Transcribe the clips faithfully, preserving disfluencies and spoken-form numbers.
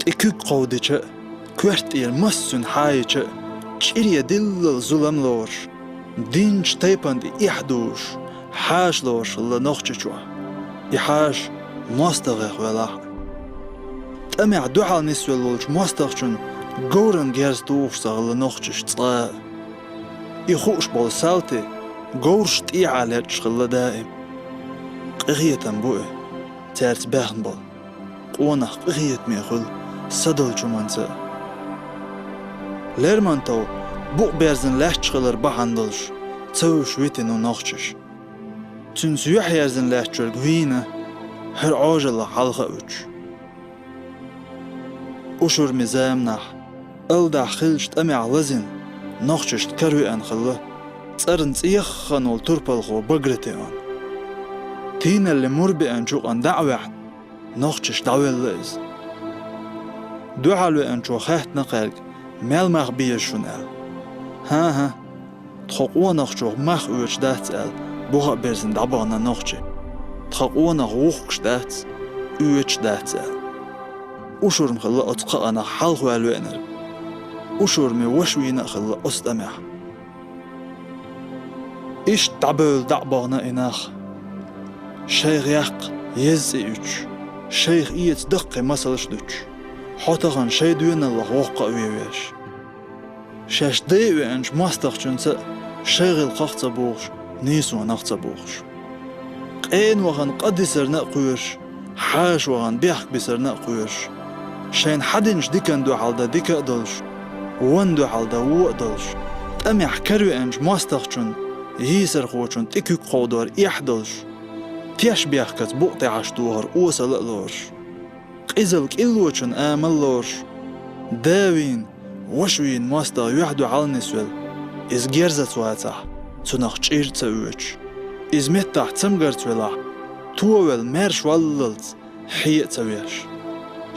И куьг кховдича а, коьрта тӀера массо а цуьнан хьаийча а, чӀире диллал зулам лоруш, динчу тайпана тӀе эхь дузуш, хьаша лоруш хилла нохчи чохь. И хьаша мостагӀех велахь а. ТӀамехь дуьхьал нисвелла волчу мостагӀчун говран герз тухуш ца хилла нохчаш цкъа а. И хууш болу салти говраш тӀехьа лечкъаш хилла даим. Къинхетам бу и, цаьрца баьхна болу. Къонах къинхетаме хуьлу са долчу хӀуманца а. Лермонтов букъ берзина лаьтташ хилар бахьана долуш ца вуьсуш витина ву нохчаш. Цуьнца юьхь ерзина лаьттачуьнга вийна, хӀара Ӏожаллах хьалха а вуьтуш. Ушурми заманахь, алдахь хиллачу тӀамехь лазийна, нохчашна каравеана хилла цӀарна цӀеххана волу турпалхо Багратион. Тийналлин мур беанчу юкъана дӀа а ваьхьна, нохчашка дӀавелла иза. Дуьхьал веанчо хаьттина кхаьрга, мел мах беза шуна аьлла. ХӀан-хӀа, тхо къонахчух мах оьцуш дац аьлла, буха а берзина дӀабахана нохчи. Тхан къонах вухкуш дац, оьцуш дац аьлла. Ушурма хилла оцу кхаанах хьалхаваьлла веанарг. Ушурми ваша вийна а хилла оцу тӀамехь. Иштта дӀабевлла дӀа а бахана и нах. Шайх яккха еза цӀе уьттуш, шайх эца даккхий масалш а дуьтуш, хьо тахана шайн доьналлах воккха а вен веш. Шаьш дайа веанчу мостагӀчуьнца а шайн гӀиллакхах а ца бохуш, нийсонах а ца бохуш. Къена вахана къа дисарна а кхоьруш, хьаша вахана бехк бисарна а кхоьруш. Шайна хьадинчу диканна дуьхьал дан дика а долуш, вонна дуьхьал дан вон а долуш. ТӀамехь каравеанчу мостагӀчун, йийсархочун тӀе куьг кховдор эхь а долуш. Теш бехкаца букъ тӀехьаш тохар осала а лоруш. Къизалла кӀиллочунна амал а лоруш. Да вийна, ваша вийна мостагӀа юьхь дуьхьал а нисвелла, иза герзаца вацахь, цунах чӀир а ца оьцуш. Иза меттахь цамгарца велахь, товелла маьрша валлалц хье а ца веш.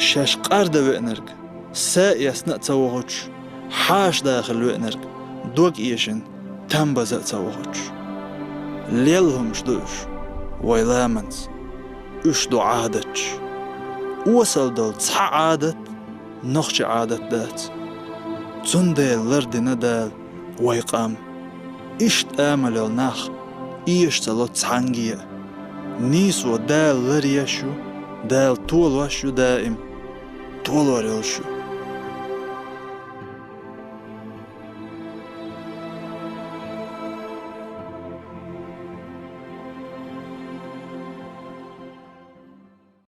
Шаьш къардан веанарг са а эцна а ца вохуьйтуш, хьаша дахийла веанарг дог эшина там база а ца вохуьйтуш. Лелла хӀумаш ду уьш вайн ламанца. Уьш ду Ӏадаташ. Осал долу цхьа Ӏадат нохчи Ӏадат дац. Цундела лардина Дала вайн къам. Иштта амал йолу нах эша ца ло цхьаьнгге а. Нийсо Дала ларъеш ю, Дала толош ю даим. Толор йолуш ю.